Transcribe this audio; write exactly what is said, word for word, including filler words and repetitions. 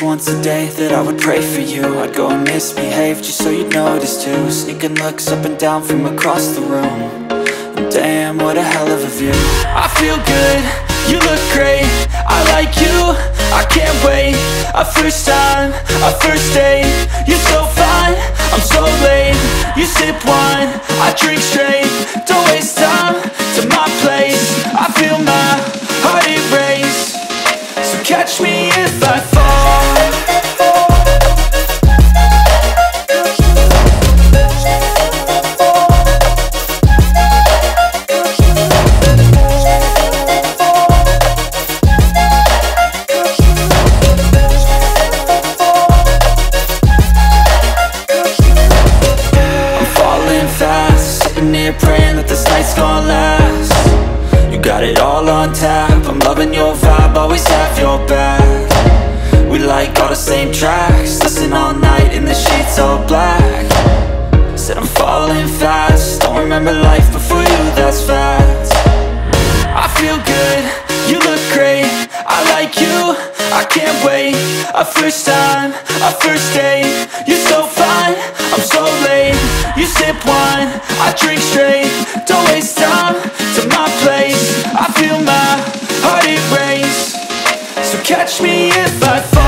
Once a day that I would pray for you. I'd go and misbehave just so you'd notice too. Sneaking looks up and down from across the room. And damn, what a hell of a view. I feel good, you look great. I like you, I can't wait. A first time, a first date. You're so fine, I'm so late. You sip wine, I drink straight. Don't waste time to my place. I feel my heart erase. So catch me if I fall. I'm falling fast, sitting here praying that this night's gonna last. You got it all on tap, I'm loving your vibe, always have your back. We like all the same tracks, listen all night in the sheets all black. Said I'm falling fast, don't remember life before you, that's facts. I feel good, you look great, I like you, I can't wait. A first time, a first date. You're so fine, I'm so late. You sip wine, I drink straight. Don't waste time to my place. I feel my heart erase. So catch me if I fall.